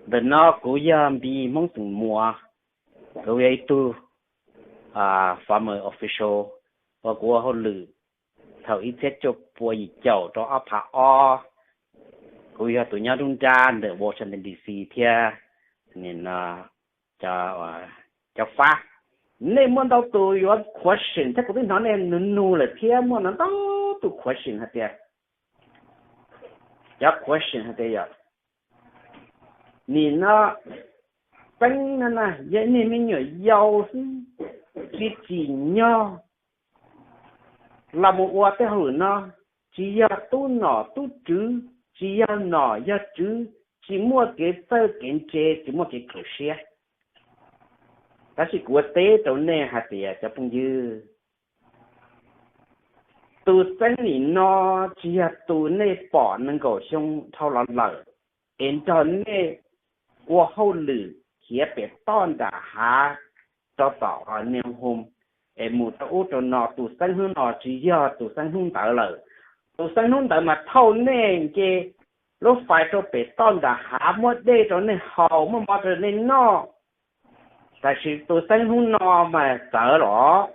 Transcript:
Ntawm no kuv yog Npis Hmoob Xeem Muas, kuv yog ib tug former official uas kuv ua hauj lwm thaum ib txhiab cuaj pua yim caum rau ob phav ob. Kuv yog tus nyob nruab nrab ntawm Washington D C thiab cov fab. Nej muaj ntau tus yuav question thiab kuv twb hnov nej nug nug lawm thiab muaj ntau tus question hais tias, cov question hais tias yog nim no Xeeb no na yog niag me nyuam yaus xwb, tsis tsim nyog los mus ua tej hauj lwm no, tsis yog tub nom tub tswv, tsis yog nom yog tswv, tsis muaj kev txawj kev ntse, tsis muaj kev khaws siab. Tab sis kuv ua teb rau nej hais tias cov phooj ywg, tus Xeeb nim no tsis yog tus nej pom nees nkaum xyoo dhau los lawm es nrog nej ua hauj lwm khiav pem toj nram hav rau tom New Hope es mus rau ub rau no. Tus Xeeb hnub no tsis yog tus Xeeb hnub ntawd lawm. Tus Xeeb hnub ntawd mas thauj nej nce lub fais rau pem toj nram hav, muab dej rau nej haus, muab mov rau nej noj. Tab sis tus Xeeb hnub no mas txawv los.